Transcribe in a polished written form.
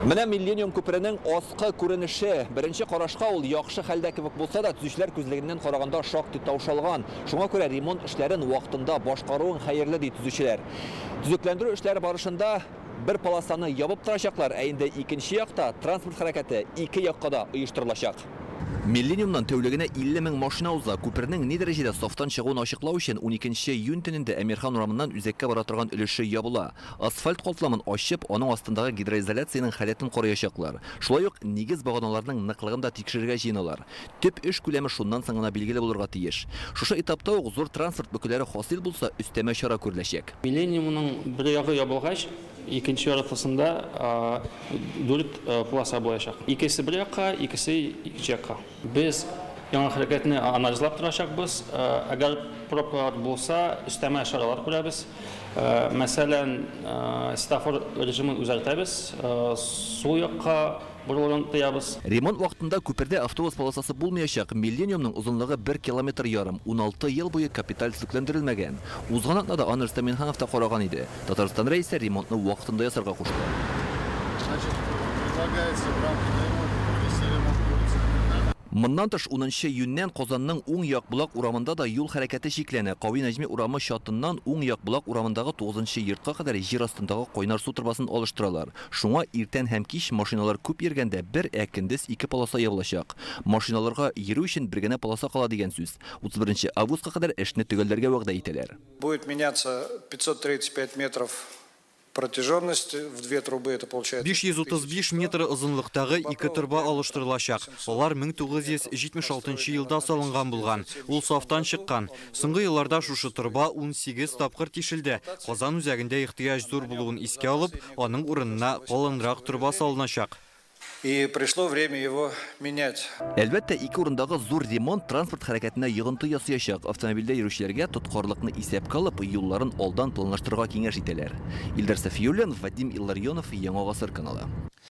Менә Миллениум күперенең аскы күренеше. Беренче карашка ул яхшы хәлдә кебек булса да, төзүчеләр күзлегеннән караганда шактый таушалган. Шуңа күрә ремонт эшләрен вакытында башкаруың хәерле, ди төзүчеләр. Төзекләндерү эшләре барышында бер полосаны ябып торачаклар, ә инде икенче якта транспорт хәрәкәте ике якка да оештырылачак. Миллениумнан тәүлегенә 50 мең машина уза. Күпернең ни дәрәҗәдә сафтан чыгуын ачыклау өчен 12 июнь төнендә Әмирхан урамыннан үзәккә бара торган өлеше ябыла. Асфальт катламын ачып, аның астындагы гидроизоляциянең халәтен караячаклар. Шулай ук нигез баганаларының ныклыгын да тикшерергә җыеналар. Төп эш күләме шуннан соң гына билгеле булырга тиеш. Шушы этапта ук зур транспорт бөкеләре хасил булса, өстәмә чара күреләчәк. Миллениумның бер ягы ябылгач, икенче яртысында дүрт полоса булачак. Икесе бер якка, икесе икенче якка. Без яңа хәрәкәтне анализлап торачакбыз. Әгәр пробкалар булса, өстәмә чаралар күрәбез. Мәсәлән, светофор режимын үзгәртәбез, сул якка борылуын тыябыз. Ремонт вакытында күпердә автобус полосасы булмаячак. Миллениумның озынлыгы 1,5 километр. 16 ел буе капиталь төзекләндерелмәгән. Узган атнада аны Рөстәм Миңнеханов та караган иде. Татарстан Рәисе ремонтны вакытында ясарга кушты. Значит, предлагается в рамках ремонта провести ремонт улицы Әмирхана. Моннан тыш 10 июньнән Казанның Уң як Болак урамында да юл хәрәкәте чикләнә. Кави Нәҗми урамы чатыннан Уң як Болак урамындагы 9 йортка кадәр җир астындагы кайнар су торбасын алыштыралар. Шуңа иртән һәм кич машиналар күп йөргәндә бер, ә көндез ике полоса ябылачак. Машиналарга йөрү өчен бер генә полоса кала дигән сүз. 31 августка кадәр эшне төгәлләргә вәгъдә итәләр. Будет меняться 535 метров протяженность в две трубы, это получается 535 метр озынлыктагы ике торба алыштырылачак. Алар 1976 елда салынган булган. Ул сафтан чыккан. Соңгы елларда шушы торба 18 тапкыр тишелде. Казан үзәгендә ихтыяҗ зур булуын искә алып, аның урынына калынрак торба салыначак. И пришло время его менять. Әлбәттә, ике урындагы зур ремонт транспорт хәрәкәтенә йогынты ясаячак. Автомобильдә йөрүчеләргә тоткарлыкны исәпкә алып, юлларын алдан планлаштырырга киңәш итәләр. Илдар Сафиуллин, Вадим Илларионов, Яңа Гасыр каналы.